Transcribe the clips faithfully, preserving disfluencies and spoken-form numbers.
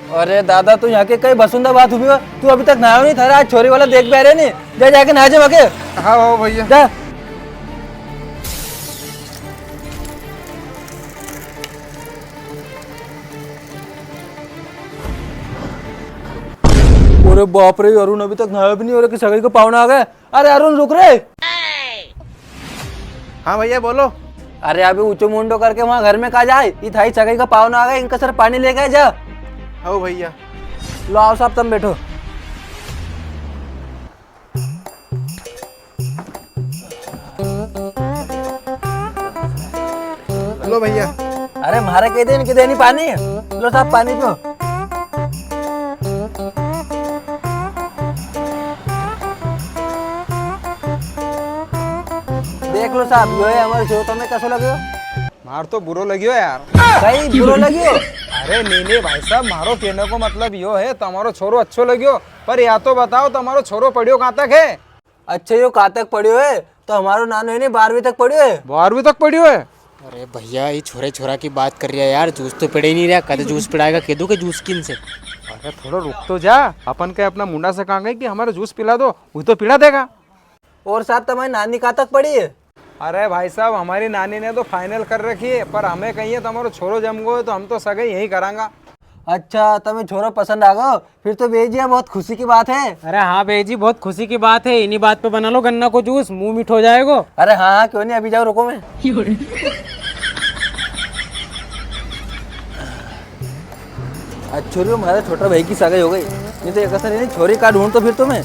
अरे दादा, तू यहाँ के कई बसुंदा बात हुई हो? तू अभी तक नहायो नी, थारा आज छोरी वाला देख भी आ रहे नी। जा, जाके नहा जा वहाँ के। हाँ, हाँ भैया। जा। अरे बाप रे, अरुण अभी तक नहाया भी नी हो रहा कि सगाई का पावना आ गया। अरे अरुण, रुक रे। हाँ भैया, बोलो। अरे अभी ऊंचो मुंडो करके वहाँ घर में का जाए, ये थाई सगाई का पावना आ गया, इनका सर पानी लेके आ जा। हाँ भैया। लो आओ साहब, तुम बैठो। लो भैया। अरे म्हारे कह दे, इनके देनी पानी। लो साहब, पानी पियो। देख लो साहब, यो है हमारो छोरो, तमे कसो लग्यो? म्हार तो बुरो लग्यो यार। कई बुरो लग्यो? अरे नी नी भाई साहब, म्हारो कहने को मतलब यो है, तमारो छोरो अच्छो लग्यो, पर या तो बताओ, तमारो छोरो पढ़्यो कहाँ तक है? अच्छा, यो कहाँ तक पढ़्यो है? तो हमारो नानो है नी, बारहवीं तक पढ़्यो है। बारहवीं तक पढ़्यो है? अरे भैया, ये छोरे छोरा की बात कर रिया है यार, जूस तो पिड़े ही नी रिया, कदे जूस पिड़ाएगा, कह दो कि जूस किन से। अरे थोड़ो रुक तो जा, अपन के अपना मुंडा से कहा गई कि हमारे जूस पिला दो, वो तो पिला देगा। और साहब, तमारी नानी कहाँ तक पढ़ी है? अरे भाई साहब, हमारी नानी ने तो final कर रखी है, पर हमें कही है, तमारो छोरो जम गो है, तो हम तो सगाई यहीं करांगा। अच्छा, तमे छोरो पसंद आ गो, फिर तो बेजी बहुत खुशी की बात है। अरे हाँ बेजी, बहुत खुशी की बात है। इन्हीं बात पे बना लो गन्ना को जूस, मुंह मीठो हो जाएगो। अरे हाँ हाँ, क्यों नी, अभी जाओ, रुको मैं। अच्छो रियो, म्हारे छोटा भाई की सगाई हो गई, नी तो एक असर इन्हीं छोरी का ढूंढ तो फिर तो मैं।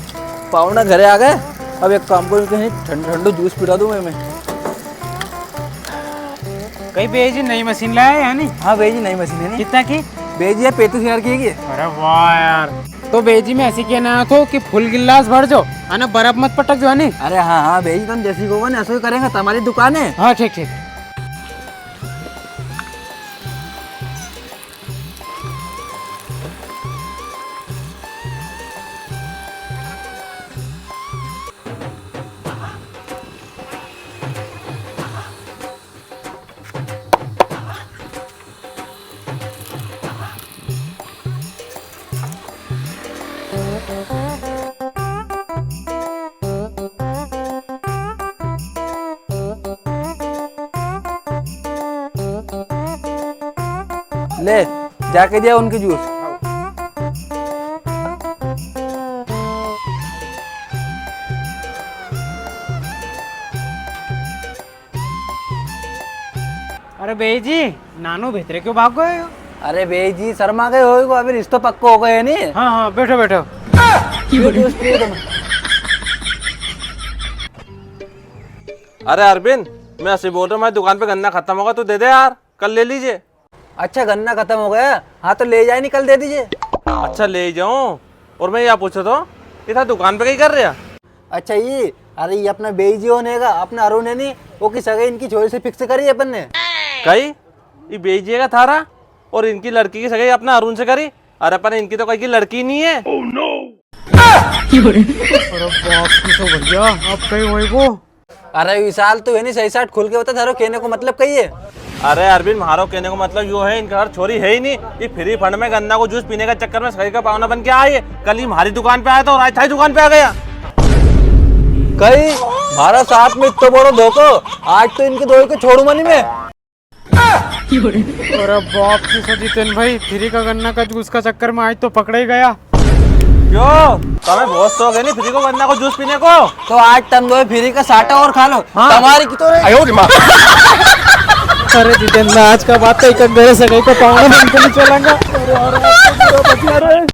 पावना घरे आ गए, अब एक काम करूँ, कहीं ठंड-, ठंडो जूस पिला दूँ मैं, मैं। कई बेजी नई मशीन लाया है नी? हाँ बेजी नई मशीन है नी। कितना की? बेजी है पैंतीस हजार की है। अरे वाह यार, तो बेजी मैं ऐसी कहना आया थो कि full गिलास भर जो, अने बर्फ मत पटक जो, है नी? अरे हाँ हाँ बेजी, तुम जैसी कहोगे ना, ऐसा ही करेंगे, तुम्हारी दुकान है। हाँ ठीक ठीक। ले, जाके दिया उनके जूस। अरे बेई जी, नानू भीतरे क्यों भाग गयो? अरे बेई जी, शर्मा गयो होयगो, अभी रिश्तो पक्को हो गयो है नी? हाँ, हाँ, बैठो, बैठो। ये दोस्त, ये तुम। अरे अरविंद, मैं ऐसे बोल रहा हूँ, हमारी दुकान पे गन्ना खत्म होगा, तू दे दे यार, कल ले लीजे। अच्छा, गन्ना खत्म हो गया? हाँ, तो ले जाए नी, कल दे दीजे। अच्छा, ले जाऊँ? और मैं या पूछो तो, ये था दुकान पे कई कर रहा? अच्छा, ये, अरे, ये अपना बेई जी होने का, अपना अरुण है नी, वो की सगाई इनकी छोरी से fix करी अपन ने। कई? ये बेई जी का थारा और इनकी लड़की की सगाई अपना अरुण से करी? अरे, पर इनकी तो कई की लड़की नी है। अरे बाप की तो भैया, अब कई होएगो? अरे विशाल, तू है नी सही साट खुल के बता, थारो कहने को मतलब कई है? अरे अरविंद, म्हारो कहने को मतलब यो है, इनका घर छोरी है ही नी। ये free fund में गन्ना को जूस पीने का चक्कर में सगाई का पावना बन के आए। कल ही म्हारी दुकान पे आया था और आज थारी दुकान पे आ गया। कई, म्हारा साथ में इतना बड़ो धोखो, आज तो इनके दोई को छोड़ूंगा नी मैं। अरे बाप की सो जितेन भाई, free का गन्ना का जूस का चक्कर में आज तो पकड़ा ही गया। क्यों? तुम्हें बहुत शौक है नी free को गन्ना को जूस पीने को? तो आज तम दोई free का साटा और खा लो। हाँ। तुम्हारी की तो रे। आयो रे माँ। अरे जितेंद्र, आज का बाद तो एक घरे सगाई को पावना बन के नी चलांगा। अरे, अरे, अरे, अरे, अरे।